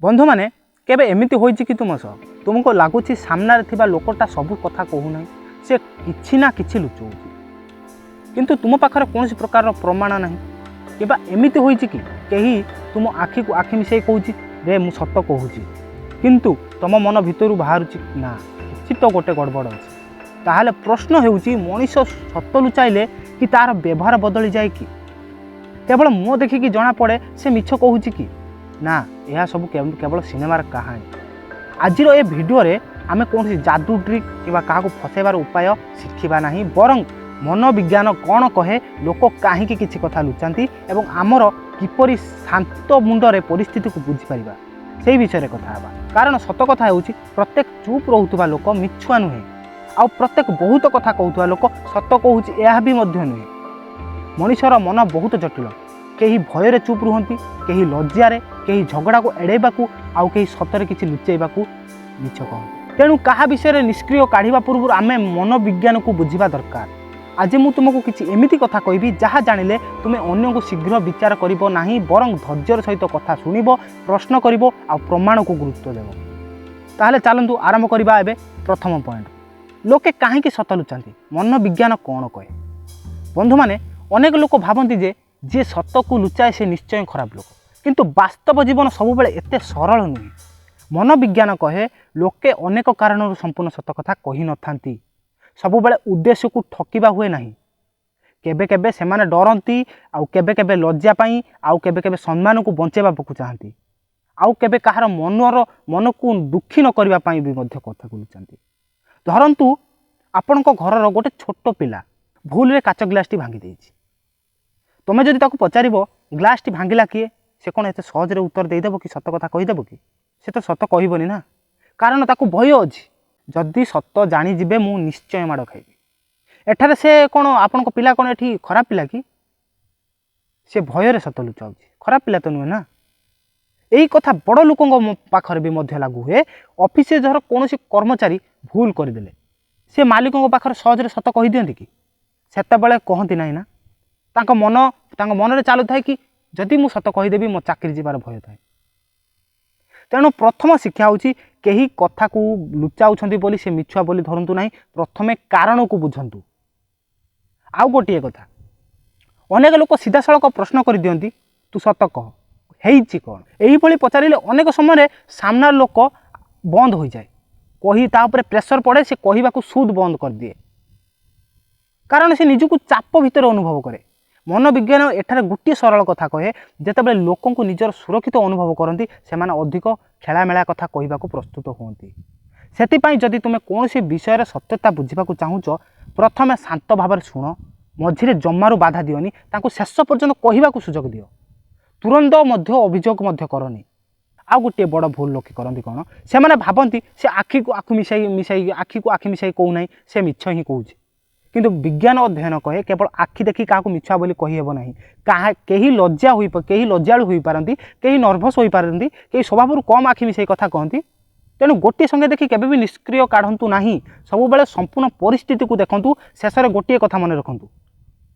ବନ୍ଧୁମାନେ, କେବେ ଏମିତି ହୋଇଛି କି ତୁମ ସହ? ତୁମକୁ ଲାଗୁଛି ସାମ୍ନାରେ ଥିବା ଲୋକଟା ସବୁ କଥା କହୁନାହିଁ, ସେ କିଛି ନା କିଛି ଲୁଚଉଛି, କିନ୍ତୁ ତୁମ ପାଖରେ କୌଣସି ପ୍ରକାରର ପ୍ରମାଣ ନାହିଁ? କିମ୍ବା ଏମିତି ହୋଇଛି କି କେହି ତୁମ ଆଖିକୁ ଆଖି ମିଶାଇ କହୁଛି, "ରେ, ମୁଁ ସତ କହୁଛି," କିନ୍ତୁ ତୁମ ମନ ଭିତରୁ ବାହାରୁଛି, "ନା, କିଛି ତ ଗୋଟେ ଗଡ଼ବଡ଼ ଅଛି"? ତାହେଲେ ପ୍ରଶ୍ନ ହେଉଛି, ମଣିଷ ସତ ଲୁଚାଇଲେ କି ତାର ବ୍ୟବହାର ବଦଳିଯାଏ କି? କେବଳ ମୁହଁ ଦେଖିକି ଜଣାପଡ଼େ ସେ ମିଛ କହୁଛି କି ନା? ଏହା ସବୁ କେବଳ ସିନେମାର କାହାଣୀ। ଆଜିର ଏ ଭିଡ଼ିଓରେ ଆମେ କୌଣସି ଯାଦୁ ଟ୍ରିକ୍ କିମ୍ବା କାହାକୁ ଫସାଇବାର ଉପାୟ ଶିଖିବା ନାହିଁ, ବରଂ ମନୋବିଜ୍ଞାନ କ'ଣ କହେ, ଲୋକ କାହିଁକି କିଛି କଥା ଲୁଚାନ୍ତି ଏବଂ ଆମର କିପରି ଶାନ୍ତ ମୁଣ୍ଡରେ ପରିସ୍ଥିତିକୁ ବୁଝିପାରିବା, ସେଇ ବିଷୟରେ କଥା ହେବା। କାରଣ ସତ କଥା ହେଉଛି, ପ୍ରତ୍ୟେକ ଚୁପ୍ ରହୁଥିବା ଲୋକ ମିଛୁଆ ନୁହେଁ, ଆଉ ପ୍ରତ୍ୟେକ ବହୁତ କଥା କହୁଥିବା ଲୋକ ସତ କହୁଛି, ଏହା ବି ମଧ୍ୟ ନୁହେଁ। ମଣିଷର ମନ ବହୁତ ଜଟିଳ। କେହି ଭୟରେ ଚୁପ୍ ରୁହନ୍ତି, କେହି ଲଜ୍ଜାରେ, କେହି ଝଗଡ଼ାକୁ ଏଡ଼େଇବାକୁ, ଆଉ କେହି ସତରେ କିଛି ଲୁଚେଇବାକୁ ମିଛ କହନ୍ତି। ତେଣୁ କାହା ବିଷୟରେ ନିଷ୍କର୍ଷ କାଢ଼ିବା ପୂର୍ବରୁ ଆମେ ମନୋବିଜ୍ଞାନକୁ ବୁଝିବା ଦରକାର। ଆଜି ମୁଁ ତୁମକୁ କିଛି ଏମିତି କଥା କହିବି, ଯାହା ଜାଣିଲେ ତୁମେ ଅନ୍ୟକୁ ଶୀଘ୍ର ବିଚାର କରିବ ନାହିଁ, ବରଂ ଧୈର୍ଯ୍ୟର ସହିତ କଥା ଶୁଣିବ, ପ୍ରଶ୍ନ କରିବ ଆଉ ପ୍ରମାଣକୁ ଗୁରୁତ୍ୱ ଦେବ। ତାହେଲେ ଚାଲନ୍ତୁ ଆରମ୍ଭ କରିବା ଏବେ ପ୍ରଥମ ପଏଣ୍ଟ। ଲୋକେ କାହିଁକି ସତ ଲୁଚାନ୍ତି, ମନୋବିଜ୍ଞାନ କ'ଣ କହେ? ବନ୍ଧୁମାନେ, ଅନେକ ଲୋକ ଭାବନ୍ତି ଯେ ଯିଏ ସତକୁ ଲୁଚାଏ, ସେ ନିଶ୍ଚୟ ଖରାପ ଲୋକ। କିନ୍ତୁ ବାସ୍ତବ ଜୀବନ ସବୁବେଳେ ଏତେ ସରଳ ନୁହେଁ। ମନୋବିଜ୍ଞାନ କହେ, ଲୋକେ ଅନେକ କାରଣରୁ ସମ୍ପୂର୍ଣ୍ଣ ସତ କଥା କହିନଥାନ୍ତି। ସବୁବେଳେ ଉଦ୍ଦେଶ୍ୟକୁ ଠକିବା ହୁଏ ନାହିଁ। କେବେ କେବେ ସେମାନେ ଡରନ୍ତି, ଆଉ କେବେ କେବେ ଲଜ୍ଜା ପାଇଁ, ଆଉ କେବେ କେବେ ସମ୍ମାନକୁ ବଞ୍ଚେଇବାକୁ ଚାହାନ୍ତି, ଆଉ କେବେ କାହାର ମନକୁ ଦୁଃଖୀ ନ କରିବା ପାଇଁ ବି ମଧ୍ୟ କଥାକୁ ଲୁଚାନ୍ତି। ଧରନ୍ତୁ, ଆପଣଙ୍କ ଘରର ଗୋଟେ ଛୋଟ ପିଲା ଭୁଲରେ କାଚ ଗ୍ଲାସଟି ଭାଙ୍ଗି ଦେଇଛି। ତୁମେ ଯଦି ତାକୁ ପଚାରିବ, "ଗ୍ଲାସଟି ଭାଙ୍ଗିଲା କିଏ?" ସେ କ'ଣ ଏତେ ସହଜରେ ଉତ୍ତର ଦେଇଦେବ କି? ସତ କଥା କହିଦେବ କି? ସେ ତ ସତ କହିବନି ନା। କାରଣ ତାକୁ ଭୟ ଅଛି, ଯଦି ସତ ଜାଣିଯିବେ, ମୁଁ ନିଶ୍ଚୟ ମାଡ଼ ଖାଇବି। ଏଠାରେ ସେ କ'ଣ, ଆପଣଙ୍କ ପିଲା କ'ଣ ଏଠି ଖରାପ ପିଲା କି? ସେ ଭୟରେ ସତ ଲୁଚାଉଛି, ଖରାପ ପିଲା ତ ନୁହେଁ ନା। ଏଇ କଥା ବଡ଼ ଲୋକଙ୍କ ପାଖରେ ବି ମଧ୍ୟ ଲାଗୁ ହୁଏ। ଅଫିସରେ ଧର କୌଣସି କର୍ମଚାରୀ ଭୁଲ କରିଦେଲେ, ସେ ମାଲିକଙ୍କ ପାଖରେ ସହଜରେ ସତ କହିଦିଅନ୍ତି କି? ସେତେବେଳେ କହନ୍ତି ନାହିଁ ନା। ତାଙ୍କ ମନରେ ଚାଲୁଥାଏ କି ଯଦି ମୁଁ ସତ କହିଦେବି, ମୋ ଚାକିରି ଯିବାର ଭୟ ଥାଏ। ତେଣୁ ପ୍ରଥମ ଶିକ୍ଷା ହେଉଛି, କେହି କଥାକୁ ଲୁଚାଉଛନ୍ତି ବୋଲି ସେ ମିଛୁଆ ବୋଲି ଧରନ୍ତୁ ନାହିଁ। ପ୍ରଥମେ କାରଣକୁ ବୁଝନ୍ତୁ। ଆଉ ଗୋଟିଏ କଥା, ଅନେକ ଲୋକ ସିଧାସଳଖ ପ୍ରଶ୍ନ କରିଦିଅନ୍ତି, "ତୁ ସତ କହ, ହେଇଛି କ'ଣ?" ଏହିଭଳି ପଚାରିଲେ ଅନେକ ସମୟରେ ସାମ୍ନା ଲୋକ ବନ୍ଦ ହୋଇଯାଏ କହି। ତା ଉପରେ ପ୍ରେସର ପଡ଼େ, ସେ କହିବାକୁ ସୁଦ ବନ୍ଦ କରିଦିଏ, କାରଣ ସେ ନିଜକୁ ଚାପ ଭିତରେ ଅନୁଭବ କରେ। ମନୋବିଜ୍ଞାନ ଏଠାରେ ଗୋଟିଏ ସରଳ କଥା କହେ, ଯେତେବେଳେ ଲୋକଙ୍କୁ ନିଜର ସୁରକ୍ଷିତ ଅନୁଭବ କରନ୍ତି, ସେମାନେ ଅଧିକ ଖେଳାମେଳା କଥା କହିବାକୁ ପ୍ରସ୍ତୁତ ହୁଅନ୍ତି। ସେଥିପାଇଁ ଯଦି ତୁମେ କୌଣସି ବିଷୟରେ ସତ୍ୟତା ବୁଝିବାକୁ ଚାହୁଁଛ, ପ୍ରଥମେ ଶାନ୍ତ ଭାବରେ ଶୁଣ। ମଝିରେ ଜମାରୁ ବାଧା ଦିଅନି। ତାଙ୍କୁ ଶେଷ ପର୍ଯ୍ୟନ୍ତ କହିବାକୁ ସୁଯୋଗ ଦିଅ। ତୁରନ୍ତ ମଧ୍ୟ ଅଭିଯୋଗ ମଧ୍ୟ କରନି। ଆଉ ଗୋଟିଏ ବଡ଼ ଭୁଲ ଲୋକେ କରନ୍ତି କ'ଣ? ସେମାନେ ଭାବନ୍ତି, ସେ ଆଖିକୁ ଆଖି ମିଶାଇ ମିଶାଇ ଆଖିକୁ ଆଖି ମିଶାଇ କହୁନାହିଁ, ସେ ମିଛ ହିଁ କହୁଛି। କିନ୍ତୁ ବିଜ୍ଞାନ ଅଧ୍ୟୟନ କହେ, କେବଳ ଆଖି ଦେଖି କାହାକୁ ମିଛୁଆ ବୋଲି କହିହେବ ନାହିଁ। କେହି ଲଜ୍ଜାଳୁ ହୋଇପାରନ୍ତି, କେହି ନର୍ଭସ୍ ହୋଇପାରନ୍ତି, କେହି ସ୍ୱଭାବରୁ କମ୍ ଆଖି ମିଶାଇ କଥା କହନ୍ତି। ତେଣୁ ଗୋଟିଏ ସଙ୍ଗେ ଦେଖି କେବେ ବି ନିଷ୍କର୍ଷ କାଢ଼ନ୍ତୁ ନାହିଁ। ସବୁବେଳେ ସମ୍ପୂର୍ଣ୍ଣ ପରିସ୍ଥିତିକୁ ଦେଖନ୍ତୁ। ଶେଷରେ ଗୋଟିଏ କଥା ମନେ ରଖନ୍ତୁ,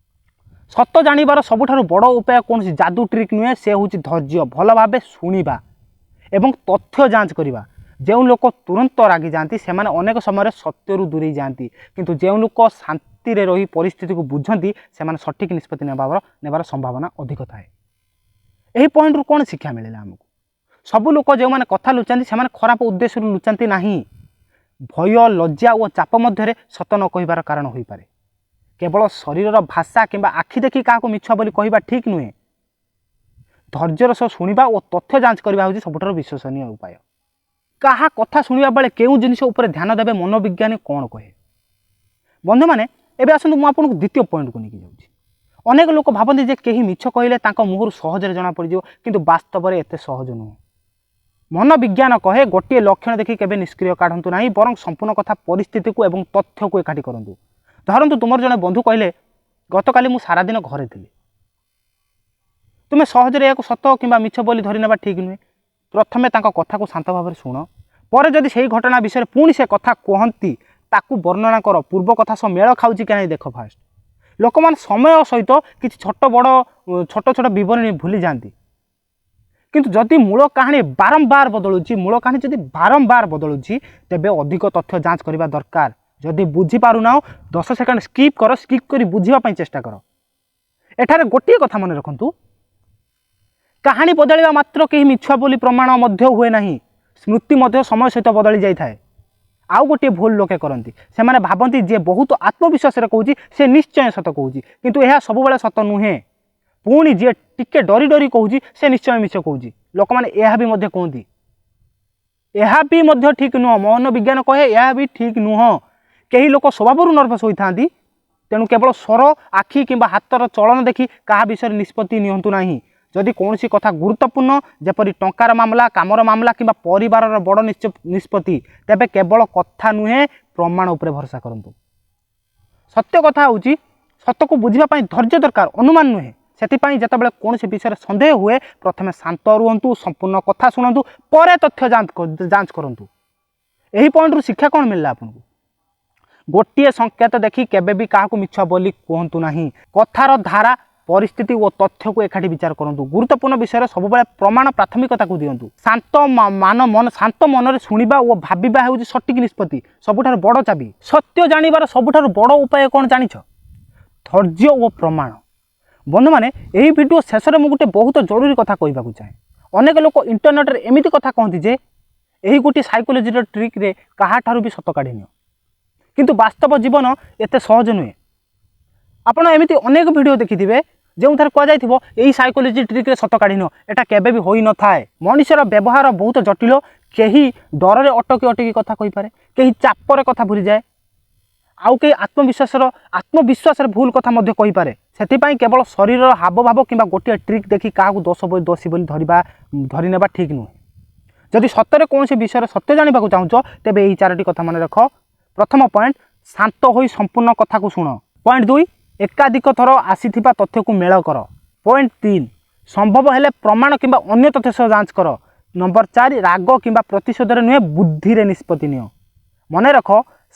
ସତ ଜାଣିବାର ସବୁଠାରୁ ବଡ଼ ଉପାୟ କୌଣସି ଯାଦୁ ଟ୍ରିକ୍ ନୁହେଁ। ସେ ହେଉଛି ଧୈର୍ଯ୍ୟ, ଭଲ ଭାବେ ଶୁଣିବା ଏବଂ ତଥ୍ୟ ଯାଞ୍ଚ କରିବା। ଯେଉଁ ଲୋକ ତୁରନ୍ତ ରାଗିଯାଆନ୍ତି, ସେମାନେ ଅନେକ ସମୟରେ ସତ୍ୟରୁ ଦୂରେଇ ଯାଆନ୍ତି। କିନ୍ତୁ ଯେଉଁ ଲୋକ ଶାନ୍ତିରେ ରହି ପରିସ୍ଥିତିକୁ ବୁଝନ୍ତି, ସେମାନେ ସଠିକ୍ ନିଷ୍ପତ୍ତି ନେବାର ସମ୍ଭାବନା ଅଧିକ ଥାଏ। ଏହି ପଏଣ୍ଟରୁ କ'ଣ ଶିକ୍ଷା ମିଳିଲା ଆମକୁ? ସବୁ ଲୋକ ଯେଉଁମାନେ କଥା ଲୁଚାନ୍ତି, ସେମାନେ ଖରାପ ଉଦ୍ଦେଶ୍ୟରୁ ଲୁଚାନ୍ତି ନାହିଁ। ଭୟ, ଲଜ୍ଜା ଓ ଚାପ ମଧ୍ୟରେ ସତ ନ କହିବାର କାରଣ ହୋଇପାରେ। କେବଳ ଶରୀରର ଭାଷା କିମ୍ବା ଆଖି ଦେଖି କାହାକୁ ମିଛ ବୋଲି କହିବା ଠିକ୍ ନୁହେଁ। ଧୈର୍ଯ୍ୟର ସହ ଶୁଣିବା ଓ ତଥ୍ୟ ଯାଞ୍ଚ କରିବା ହେଉଛି ସବୁଠାରୁ ବିଶ୍ୱସନୀୟ ଉପାୟ। କାହା କଥା ଶୁଣିବା ବେଳେ କେଉଁ ଜିନିଷ ଉପରେ ଧ୍ୟାନ ଦେବେ, ମନୋବିଜ୍ଞାନୀ କ'ଣ କହେ? ବନ୍ଧୁମାନେ, ଏବେ ଆସନ୍ତୁ, ମୁଁ ଆପଣଙ୍କୁ ଦ୍ୱିତୀୟ ପଏଣ୍ଟକୁ ନେଇକି ଯାଉଛି। ଅନେକ ଲୋକ ଭାବନ୍ତି ଯେ କେହି ମିଛ କହିଲେ ତାଙ୍କ ମୁହଁରୁ ସହଜରେ ଜଣାପଡ଼ିଯିବ, କିନ୍ତୁ ବାସ୍ତବରେ ଏତେ ସହଜ ନୁହେଁ। ମନୋବିଜ୍ଞାନ କହେ, ଗୋଟିଏ ଲକ୍ଷଣ ଦେଖି କେବେ ନିଷ୍କର୍ଷ କାଢ଼ନ୍ତୁ ନାହିଁ, ବରଂ ସମ୍ପୂର୍ଣ୍ଣ କଥା, ପରିସ୍ଥିତିକୁ ଏବଂ ତଥ୍ୟକୁ ଏକାଠି କରନ୍ତୁ। ଧରନ୍ତୁ, ତୁମର ଜଣେ ବନ୍ଧୁ କହିଲେ, "ଗତକାଲି ମୁଁ ସାରାଦିନ ଘରେ ଥିଲି।" ତୁମେ ସହଜରେ ଏହାକୁ ସତ କିମ୍ବା ମିଛ ବୋଲି ଧରି ନେବା ଠିକ୍ ନୁହେଁ। ପ୍ରଥମେ ତାଙ୍କ କଥାକୁ ଶାନ୍ତ ଭାବରେ ଶୁଣ। ପରେ ଯଦି ସେହି ଘଟଣା ବିଷୟରେ ପୁଣି ସେ କଥା କୁହନ୍ତି, ତାକୁ ବର୍ଣ୍ଣନା କର। ପୂର୍ବ କଥା ସହ ମେଳ ଖାଉଛି କି ନାହିଁ ଦେଖ ଫାଷ୍ଟ। ଲୋକମାନେ ସମୟ ସହିତ କିଛି ଛୋଟ ବଡ଼ ଛୋଟ ଛୋଟ ବିବରଣୀ ଭୁଲି ଯାଆନ୍ତି, କିନ୍ତୁ ଯଦି ମୂଳ କାହାଣୀ ବାରମ୍ବାର ବଦଳୁଛି, ମୂଳ କାହାଣୀ ଯଦି ବାରମ୍ବାର ବଦଳୁଛି, ତେବେ ଅଧିକ ତଥ୍ୟ ଯାଞ୍ଚ କରିବା ଦରକାର। ଯଦି ବୁଝିପାରୁନାହ, 10 ସେକେଣ୍ଡ ସ୍କିପ୍ କର। ସ୍କିପ୍ କରି ବୁଝିବା ପାଇଁ ଚେଷ୍ଟା କର। ଏଠାରେ ଗୋଟିଏ କଥା ମନେ ରଖନ୍ତୁ, କାହାଣୀ ବଦଳିବା ମାତ୍ର କେହି ମିଛୁଆ ବୋଲି ପ୍ରମାଣ ମଧ୍ୟ ହୁଏ ନାହିଁ। ସ୍ମୃତି ମଧ୍ୟ ସମୟ ସହିତ ବଦଳି ଯାଇଥାଏ। ଆଉ ଗୋଟିଏ ଭୁଲ ଲୋକେ କରନ୍ତି, ସେମାନେ ଭାବନ୍ତି ଯିଏ ବହୁତ ଆତ୍ମବିଶ୍ୱାସରେ କହୁଛି, ସେ ନିଶ୍ଚୟ ସତ କହୁଛି। କିନ୍ତୁ ଏହା ସବୁବେଳେ ସତ ନୁହେଁ। ପୁଣି ଯିଏ ଟିକେ ଡରି ଡରି କହୁଛି, ସେ ନିଶ୍ଚୟ ମିଛ କହୁଛି, ଲୋକମାନେ ଏହା ବି ମଧ୍ୟ କୁହନ୍ତି। ଏହା ବି ମଧ୍ୟ ଠିକ୍ ନୁହଁ। ମନୋବିଜ୍ଞାନ କହେ, ଏହା ବି ଠିକ୍ ନୁହଁ। କେହି ଲୋକ ସ୍ୱଭାବରୁ ନର୍ଭସ୍ ହୋଇଥାନ୍ତି। ତେଣୁ କେବଳ ସ୍ୱର, ଆଖି କିମ୍ବା ହାତର ଚଳନ ଦେଖି କାହା ବିଷୟରେ ନିଷ୍ପତ୍ତି ନିଅନ୍ତୁ ନାହିଁ। ଯଦି କୌଣସି କଥା ଗୁରୁତ୍ୱପୂର୍ଣ୍ଣ, ଯେପରି ଟଙ୍କାର ମାମଲା, କାମର ମାମଲା କିମ୍ବା ପରିବାରର ବଡ଼ ନିଷ୍ପତ୍ତି, ତେବେ କେବଳ କଥା ନୁହେଁ, ପ୍ରମାଣ ଉପରେ ଭରସା କରନ୍ତୁ। ସତ୍ୟ କଥା ହେଉଛି, ସତକୁ ବୁଝିବା ପାଇଁ ଧୈର୍ଯ୍ୟ ଦରକାର, ଅନୁମାନ ନୁହେଁ। ସେଥିପାଇଁ ଯେତେବେଳେ କୌଣସି ବିଷୟରେ ସନ୍ଦେହ ହୁଏ, ପ୍ରଥମେ ଶାନ୍ତ ରୁହନ୍ତୁ, ସମ୍ପୂର୍ଣ୍ଣ କଥା ଶୁଣନ୍ତୁ, ପରେ ତଥ୍ୟ ଯାଞ୍ଚ କରନ୍ତୁ। ଏହି ପଏଣ୍ଟରୁ ଶିକ୍ଷା କ'ଣ ମିଳିଲା ଆପଣଙ୍କୁ? ଗୋଟିଏ ସଂକେତ ଦେଖି କେବେ ବି କାହାକୁ ମିଛ ବୋଲି କୁହନ୍ତୁ ନାହିଁ। କଥାର ଧାରା, ପରିସ୍ଥିତି ଓ ତଥ୍ୟକୁ ଏକାଠି ବିଚାର କରନ୍ତୁ। ଗୁରୁତ୍ୱପୂର୍ଣ୍ଣ ବିଷୟରେ ସବୁବେଳେ ପ୍ରମାଣ ପ୍ରାଥମିକତାକୁ ଦିଅନ୍ତୁ। ଶାନ୍ତ ମନରେ ଶୁଣିବା ଓ ଭାବିବା ହେଉଛି ସଠିକ୍ ନିଷ୍ପତ୍ତି ସବୁଠାରୁ ବଡ଼ ଚାବି। ସତ୍ୟ ଜାଣିବାର ସବୁଠାରୁ ବଡ଼ ଉପାୟ କ'ଣ ଜାଣିଛ? ଧୈର୍ଯ୍ୟ ଓ ପ୍ରମାଣ। ବନ୍ଧୁମାନେ, ଏହି ଭିଡ଼ିଓ ଶେଷରେ ମୁଁ ଗୋଟେ ବହୁତ ଜରୁରୀ କଥା କହିବାକୁ ଚାହେଁ। ଅନେକ ଲୋକ ଇଣ୍ଟରନେଟ୍ରେ ଏମିତି କଥା କହନ୍ତି ଯେ ଏହି ଗୋଟିଏ ସାଇକୋଲୋଜିର ଟ୍ରିକ୍ରେ କାହାଠାରୁ ବି ସତ କାଢ଼ି ନିଅ। କିନ୍ତୁ ବାସ୍ତବ ଜୀବନ ଏତେ ସହଜ ନୁହେଁ। ଆପଣ ଏମିତି ଅନେକ ଭିଡ଼ିଓ ଦେଖିଥିବେ, ଯେଉଁଥିରେ କୁହାଯାଇଥିବ, ଏଇ ସାଇକୋଲୋଜି ଟ୍ରିକ୍ରେ ସତ କାଢ଼ି ନିଅ। ଏଟା କେବେ ବି ହୋଇନଥାଏ। ମଣିଷର ବ୍ୟବହାର ବହୁତ ଜଟିଳ। କେହି ଡରରେ ଅଟକି ଅଟକି କଥା କହିପାରେ, କେହି ଚାପରେ କଥା ଭୁଲିଯାଏ, ଆଉ କେହି ଆତ୍ମବିଶ୍ୱାସରେ ଭୁଲ କଥା ମଧ୍ୟ କହିପାରେ। ସେଥିପାଇଁ କେବଳ ଶରୀରର ହାବଭାବ କିମ୍ବା ଗୋଟିଏ ଟ୍ରିକ୍ ଦେଖି କାହାକୁ ଦୋଷୀ ବୋଲି ଧରିନେବା ଠିକ୍ ନୁହେଁ। ଯଦି ସତରେ କୌଣସି ବିଷୟରେ ସତ୍ୟ ଜାଣିବାକୁ ଚାହୁଁଛ, ତେବେ ଏହି ଚାରୋଟି କଥା ମନେ ରଖ। ପ୍ରଥମ ପଏଣ୍ଟ, ଶାନ୍ତ ହୋଇ ସମ୍ପୂର୍ଣ୍ଣ କଥାକୁ ଶୁଣ। ପଏଣ୍ଟ 2, ଏକାଧିକ ଥର ଆସିଥିବା ତଥ୍ୟକୁ ମେଳ କର। ପଏଣ୍ଟ 3, ସମ୍ଭବ ହେଲେ ପ୍ରମାଣ କିମ୍ବା ଅନ୍ୟ ତଥ୍ୟ ସହ ଯାଞ୍ଚ କର। ନମ୍ବର 4, ରାଗ କିମ୍ବା ପ୍ରତିଶୋଧରେ ନୁହେଁ, ବୁଦ୍ଧିରେ ନିଷ୍ପତ୍ତି ନିଅ। ମନେ ରଖ,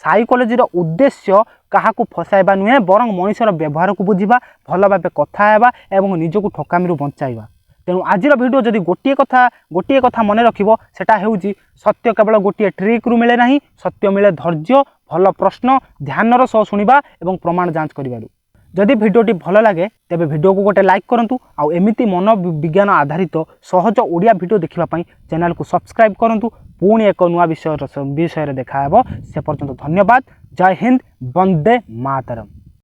ସାଇକୋଲୋଜିର ଉଦ୍ଦେଶ୍ୟ କାହାକୁ ଫସାଇବା ନୁହେଁ, ବରଂ ମଣିଷର ବ୍ୟବହାରକୁ ବୁଝିବା, ଭଲ ଭାବେ କଥା ହେବା ଏବଂ ନିଜକୁ ଠକାମିରୁ ବଞ୍ଚାଇବା। ତେଣୁ ଆଜିର ଭିଡ଼ିଓ ଯଦି ଗୋଟିଏ କଥା ମନେ ରଖିବ, ସେଟା ହେଉଛି, ସତ୍ୟ କେବଳ ଗୋଟିଏ ଟ୍ରିକ୍ରୁ ମିଳେ ନାହିଁ। ସତ୍ୟ ମିଳେ ଧୈର୍ଯ୍ୟ, ଭଲ ପ୍ରଶ୍ନ, ଧ୍ୟାନର ସହ ଶୁଣିବା ଏବଂ ପ୍ରମାଣ ଯାଞ୍ଚ କରିବାରୁ। ଯଦି ଭିଡ଼ିଓଟି ଭଲ ଲାଗେ, ତେବେ ଭିଡ଼ିଓକୁ ଗୋଟେ ଲାଇକ୍ କରନ୍ତୁ। ଆଉ ଏମିତି ମନୋବିଜ୍ଞାନ ଆଧାରିତ ସହଜ ଓଡ଼ିଆ ଭିଡ଼ିଓ ଦେଖିବା ପାଇଁ ଚ୍ୟାନେଲକୁ ସବସ୍କ୍ରାଇବ୍ କରନ୍ତୁ। ପୁଣି ଏକ ନୂଆ ବିଷୟରେ ଦେଖାହେବ। ସେ ପର୍ଯ୍ୟନ୍ତ ଧନ୍ୟବାଦ। ଜୟ ହିନ୍ଦ, ବନ୍ଦେ ମାତରମ୍।